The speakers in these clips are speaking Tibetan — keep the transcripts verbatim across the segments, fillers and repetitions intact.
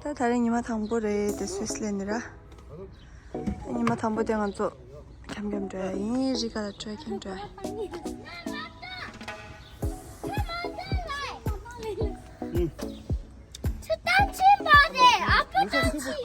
ད་ད་རེས་ཉི་མ་དང་པོ་རེད་དེ་སུད་སི་ལན་ནི་ར། ཉི་མ་དང་པོ་དེ་ང་ཚོ་འཁྱམ་འཁྱམ་འགྲོ་ཡ་ཡིན། རི་ཁ་ལ་འགྲོ་ཡ་འཁྱམ་འགྲོ་ཡ།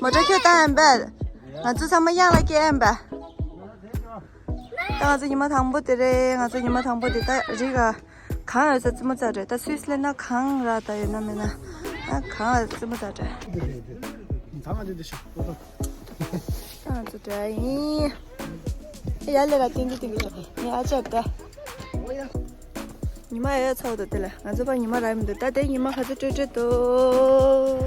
མོ་ཊ་ཁྱོད་བཏང་ཡིན་པས། ང་ཚོ་ཚང་མ་གཡང་ལ་སྐྱེལ་ཡིན་པས། ད་ང་ཚོ་ཉི་མ་དང་པོ་དེ་རེད། ང་ཚོ་ཉི་མ་དང་པོ་དེ་ད་རི་ག་གང་ཡོད་ས་རྩེད་མོ་རྩེ་རེད། ད་སུད་སི་ལན་ན་གང་ར་ད་ཡོད་ན་མེད་ན། ཨ་གང་ཡོད་ས་རྩེད་མོ་རྩེ་རེད། ད་ང་ཚོ་འདི་ཤོག་ད་ང་ཚོ་འདྲ་ཡིན། ཡ་ལེ་ར་ཏིང་ཏིང་ཏིང་ཏིང་ངས་ཨ་ཅག་ད། ཉི་མ་ཡ་ཚོགས་འདུག་དེ་ལ་ང་ཚོ་པ་ཉི་མ་རག་མི་འདུག་ད་དེ་ཉི་མ་ག་ཚོད་སྤྲོད་སྤྲོད་འདུག་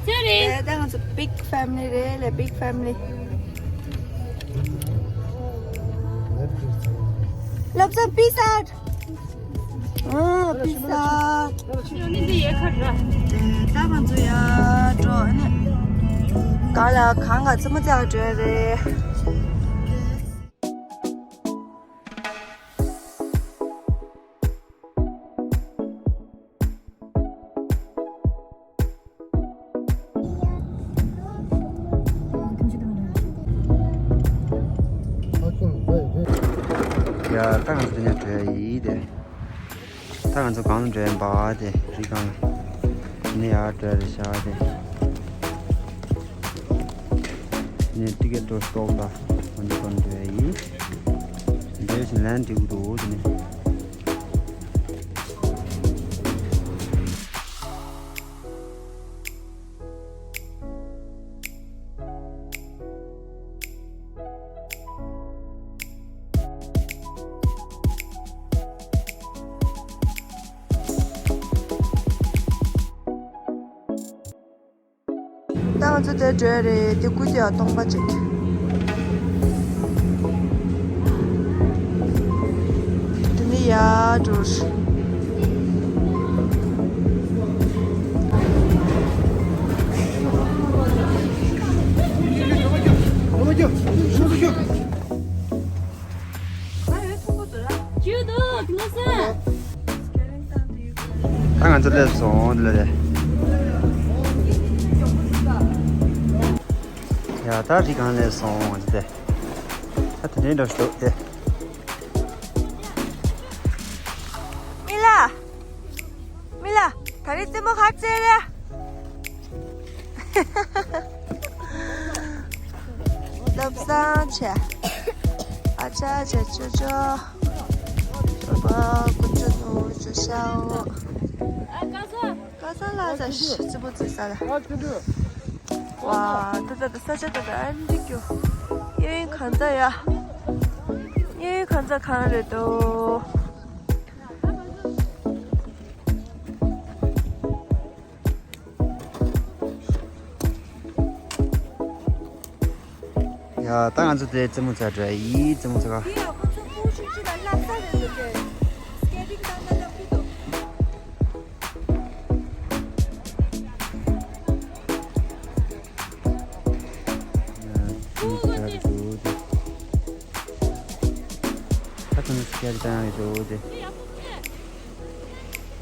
ཅི་རེད། ད་ང་ཚོ་big family རེད་ལ། big family། ལབ་ཙམ་peace out། ཨོ་peace out། ད་ང་ཚོ་ཡ་འགྲོ་ནི། ག་ལ་གང་ག་རྩེད་མོ་རྩེ་ག་འགྲོ་ཡ་རེད། ཡ་ད་ང་ཚོ་ཉ་བྲོས་ཡིན་དེ། ད་ང་ཚོ་གང་འགྲོ་ཡིན་པ་དེ་རི་སྒང་ལ། ནི་ཡར་འགྲོ་རེད་ཤག་དེ། ནི་ཊི་ཀེ་ཊི་སྟོག་ད་ང་ཚོ་གང་འགྲོ་ཡིན། འདྲེ་ཞིག་ལན་འགྲིག་འདུག་དེ་ནི། ད་ང་ཚོ་དེར་འགྲོ་ཡ་རེད། དེ་སྐུ་དེ་ཡང་སྟོང་པ་ཅིག་དེ་ནི་ཡར་འགྲོ། ད་ང་ཚོ་སླེབས་སོང་འདི་ལ་རེད། ཡ་ད་རི་སྒང་སླེབས་སོང་ང་ཚོ་དེ། ད་དེ་འདྲའི་འདྲ་ཞིག་འདུག་དེ། མི་ལ། མི་ལ། ད་རེས་རྩེད་མོ་ག་རེ་རྩེ་རེད། ལབ་བཟང་བྱས། ཨ་ཅག་བྱས་ཅོ་ཅོ། ཅོ་པ་ཀུ་ཅོ་ནུ་ཅོ་ཤའོ། ཀ་ས་ལ་ས་ཤི་ཙི་པོ་ཙི་ས་ལ། ཝ་ད་ད་ད་ས་ཆ་ད་ད་ཨ་འདི་ཀྱོ། གཡས་གཡོན་གང་ཚ་ཡ། གཡས་གཡོན་གང་ཚ་གང་རེད་དོ། ཡ་ད་ང་ཚོ་དེ་རྩེད་མོ་རྩེ་འགྲོ་ཡི། རྩེད་མོ་རྩེ་ག་དེ་ཡང་ཁོ་ཚོ་ཕུང་ཆུང་ཆུང་ལ་བསླབ་ས་རེད་འདུག་གས། སྐེ་རིང་བཏང་ན་བསླབ་ཀྱི་འདུག་ཁོ་ཚོ་སྐེ་རིང་བཏང་ཡ་འདུག་དེ།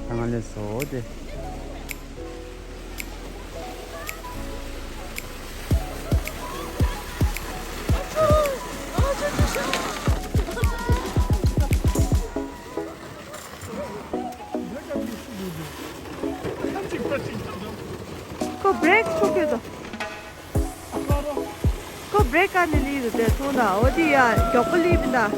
ད་ང་ལས་སོ་དེ། ཁོ་བྷི་རེག་ཐུག་གི་འདུག་ཁོ་བྷི་རེག་ག་ནས་ལུས་འདུག་དེ་མཐོང་ད། འོ་དེ་ཡ་མགྱོགས་པོ་ལུས་མི་འདུག་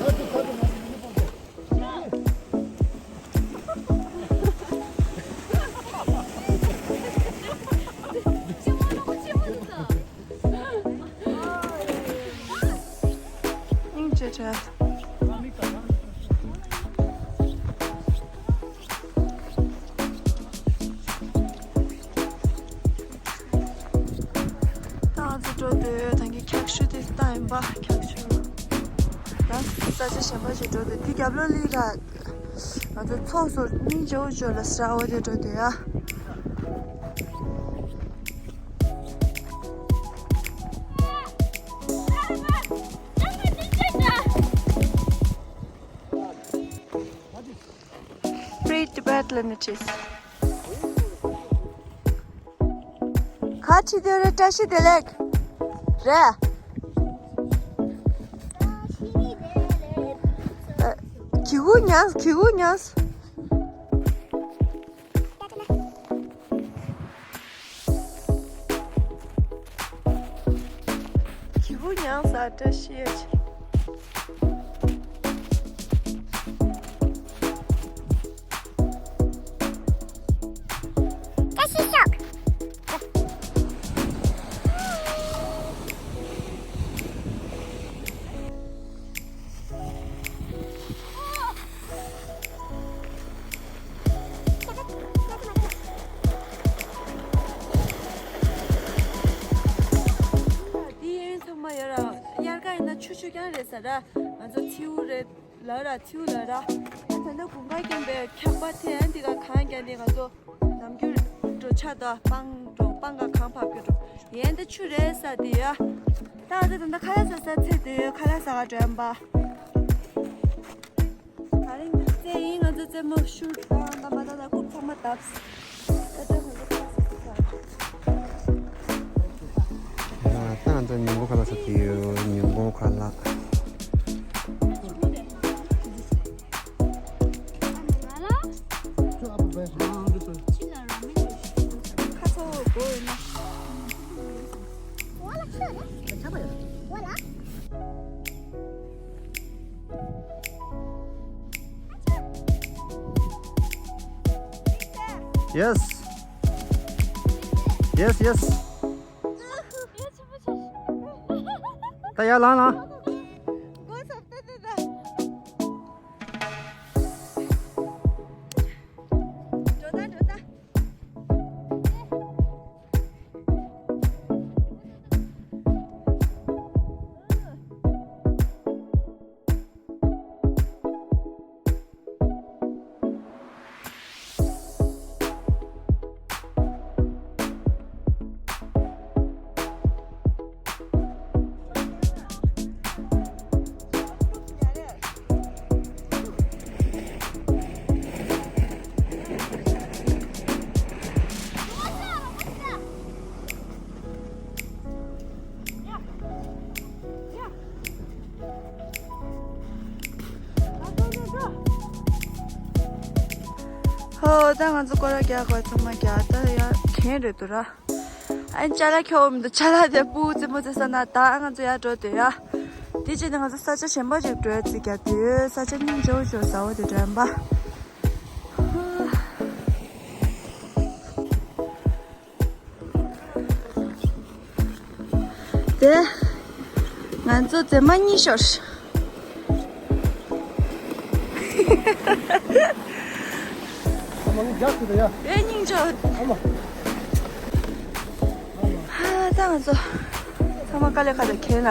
སྙིང་རྗེ་བྲལ། ད་ང་ཚོ་འགྲོ་འདོད་ད་གིན་འཁྱག་ཤུ་དེ་ལྟ་ཡིན་པ། འཁྱག་ཤུ་ད་ས་ཆ་གཞན་པ་ཞིག་འགྲོ་འདོད། དེ་རྒྱབ་ལོགས་ལི་ར་ང་ཚོ་ཚོགས་སོ་མི་འཇོ་འཇོ་ལ་ས་འོ་དེ་འགྲོ་འདོད་ཡ། ལ་ནི་ཁྲིས། ཁ་ཁྲིད་དེ་རེད། བཀྲ་ཤིས་བདེ་ལེགས། རེད། ཨ། གི་གུ་ཉགས། གི་གུ་ཉགས། གི་གུ་ཉགས་ས། བཀྲ་ཤིས་ཡོད། བཀྲ་ཤིས་ཤོག་འདི་ཡན་ཚང་མ་ཡོད་ར། དབྱར་ཁ་ཡིན་ན་ཆུ་ཆུ་རྐྱང་རེད་ཟེར་ར། ང་ཚོ་མཚེའུ་རེད་ལ་ར། མཚེའུ་ལ་ར། ཨ་ད་ནི་དགུན་ཁ་རྐྱེན་པས་འཁྱག་པ་ཐེ་ཨན་འདི་ག་གང་རྒྱ་ནི་ང་ཚོ་ནམ་རྒྱུན་འགྲོ་ཆ་དོ་སྤང་འགྲོ་སྤང་ག་གང་ཕབ་རྒྱུ་འགྲོ། ཡན་དེ་ཆུ་རེད་ས་དེ་ཡ། ད་ཨ་ད་ད་ད་ཁ་ལག་ཟ་ས་ཚེ་དེ་ཁ་ལག་ཟ་ག་འགྲོ་ཡན་པ། ད་རིང་གི་རྩེད་ཡིན། ང་ཚོ་རྩེད་མོ་ཤུར་བཏང་ད་མ་ད་ད་རྐུབ་ཚང་མ་བརྡབས། ད་ད་ང་ཚོ་ཁ་ལག་ཟ་ས་ས། ད་ང་ཚོ་ཉིན་གུང་ཁ་ལག་ཟ་གི་ཡོད། ཉིན་གུང་ཁ་ལག Yes. Yes, yes. ད་ཡར་ལངས་ལངས། འགྲོ་ད་འགྲོ་ད། ཧོ། ད་ང་ཚོ་སྐོར་ར་རྒྱག་དགོས། ཚང་མ་རྒྱག་ད་ཡ་གན་རེད་འདུག་ར། ཨ་ཅ་ལག་ཁྱོག་མི་འདུག་ཅ་ལག་དེ་སྤུ་རྩེད་མོ་རྩེ་ས་ན། ད་ང་ཚོ་ཡར་འགྲོ་འདོད་ཡ། དེ་རྗེས་ནས་ང་ཚོ་ས་ཆ་གཞན་པ་ཅིག་འགྲོ་ཡ་རྩིས་རྒྱག་འདོད། ས་ཆ་སྙིང་རྗེ་བོ་ཅིག་ཟ་འོ་དེ་འགྲོ་ཡ་འབའ། དེ། ང་ཚོ་རྩེད་མ་གཉིས་ཤོར། ཨ་མ་ངས་རྒྱག་ཐུབ་ད་ཡ། དེ་སྙིང་རྗེ། ཨ་མ། ཧ། ད་ང་ཚོ་ཚང་མ་དཀའ་ལས་ཁག་ད་ཁེལ་ལ།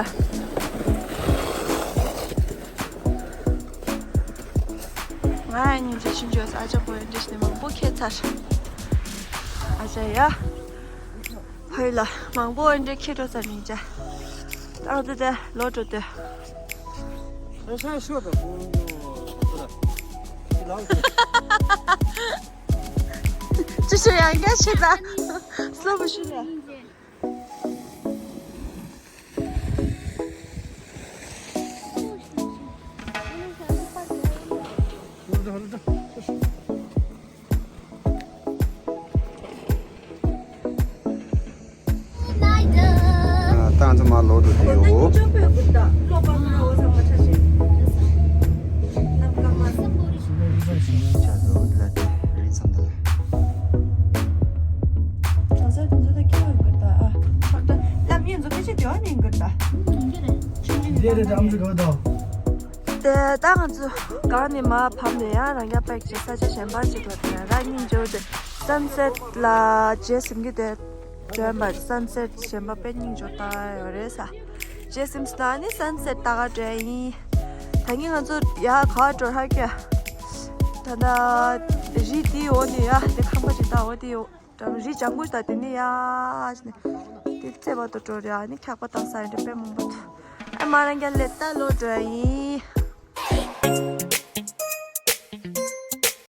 ང་ཡང་སྙིང་རྗེ་ཆུང་ཆུང་ས་ཆ་པོ་ཡང་འདྲི་ཞིག་ནས་མང་པོ་ཁྱེར་ཚར། ཨ་ཅག་ཡ། ཕ་ཡུལ་ལ་མང་པོ་འདྲེ་ཁྱེར་འགྲོ་ས་མིན་ཅག་ཏང་ཏི་ཏེ་ལོ་འགྲོ་ཏེ། ཨེ་ཤ་ཤོ་དང་ཁོང་ཚོ་ལ་ཅི་ཤོ་ཡང་འགའ་ཤི་ད་སློབ་ཤི་ད། ཏང་ཚང་མ་ལོག་འགྲོ་གི་ཡོད། དེ་ད་ང་ཚོ་གང་ནས་མར་བབས་ནས་ཡང་རང་རྒྱ་པེག་ཅིག་ས་ཆ་གཞན་པ་ཅིག་ལ་དེ་ར་སྙིང་རྗེ་བོ་དེ་སན་སེཊ་ལ་རྗེས་ཟིན་གི་དེ་འགྲོ་ཡིན་པ། སན་སེཊ་གཞན་པ་དཔེ་སྙིང་རྗེ་བོ་ལྟ་ཡོད་རེད་ས། རྗེས་ཟིན་སོང་ན་ནི་སན་སེཊ་ལྟ་ག་འགྲོ་ཡིན། ད་ངས་ང་ཚོ་ཡ་ག་འགྲོ་ཧ་གི། ད་ད་རི་དེའི་འོག་ནས་ཡ་དེ་ཁང་པ་ཅིག་ད་འོ་དེའི་འོག་ད་རི་ལྗང་གུ་ད་དེ་ནས་ཡ་ཞིག་ནས་དེ་རྩེ་བ་དུ་འགྲོ་རེད། ཨ་ནི་འཁྱག་པ་བཏང་ས་ཡིན་འདྲ་དཔེ་མང་པོ་འདུག་ཨ་མ་རང་རྒྱ་ལེ་ད་ལོ་འགྲོ་ཡིན།